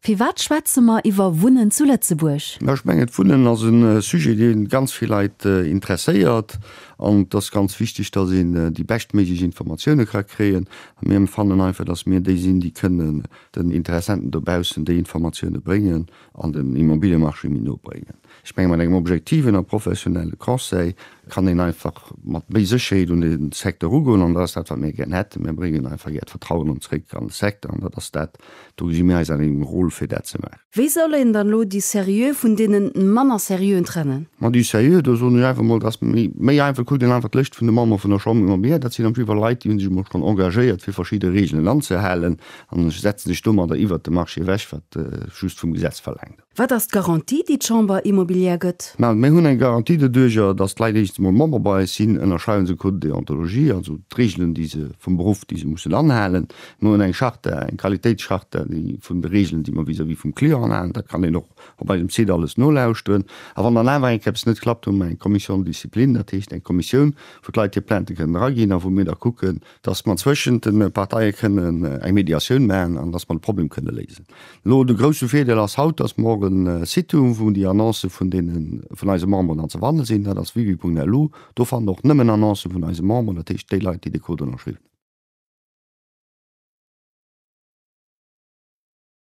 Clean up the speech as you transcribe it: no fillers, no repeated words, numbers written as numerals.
Firwat schwätze mer iwwer Wunnen zu Lëtzebuerg? Mä ech mengen, d'Wunnen ass e Sujet, dee ganz vill Leit interesséiert. An et ass ganz wichteg, dass een déi beschtméiglech Informatioune ka kréien. A mir fannen einfach, dass mir déi sinn, déi kënnen den Interessenten dobaussen déi Informatioune bréngen an den Immobiliemarché méi no bréngen. Ech menge mat engem objektiven a professionelle Conseil kann een einfach mat méi Sécherheet un de Secteur erugoen an dat ass dat, wat mir gär hätten. Mir bréngen einfach gär d'Vertrauen erëm zréck an de Secteur an dat ass dat, do gesi mir eis an engem Rôle fir dat ze maachen. Wéi soll een dann elo déi Seriö vun deenen manner Seriöen trennen? Ma déi Seriö, do soen ech einfach mol, dat ass méi einfach, kuckt een einfach d'Lëscht vun de Membere vun der Chambre immobilière, dat sinn am Jiddwer Leit, déi hu sech emol schonn engagéiert fir verschidde Regeln anzehalen an setzen sech domadder iwwert de Marché ewech, wat just vum Gesetz verlaangt ass. Wat ass d'Garantie, déi d'Chambre immobilière gëtt? Mä mir hunn eng Garantie doduerjer, datt d'Leit éischtens emol Member bei eis sinn, ënnerschreiwen se e Code de déontologie, also d'Reegelen, déi se vum Beruff, déi se mussen anhalen. Mir hunn eng Charta, eng Qualitéitscharta, déi vun de Reegelen, déi mer vis-à-vis vum Client anhalen. Dat kann een och op eisem Site alles nolauschteren. A wann dann awer eng Kéier eppes net klappt, hu mer eng Commission de discipline, dat heescht eng Kommissioun, wou d'Leit hir Plaintë kënnen eraginn a wou mir da kucken, dass mer zwëschent de Parteie kënnen eng Mediatioun maachen an dass mer de Problem kënne léisen. Elo, de grousse Virdeel ass haut, dass mer och e Site hunn, wou déi Annoncë vun deene vun eise Memberen dann ze fanne sinn. Dat ass wiwi.lu. Do fannt Der och nëmmen Annoncë vun eise Memberen, dat heescht déi Leit, déi de Code ënnerschriwwen hunn.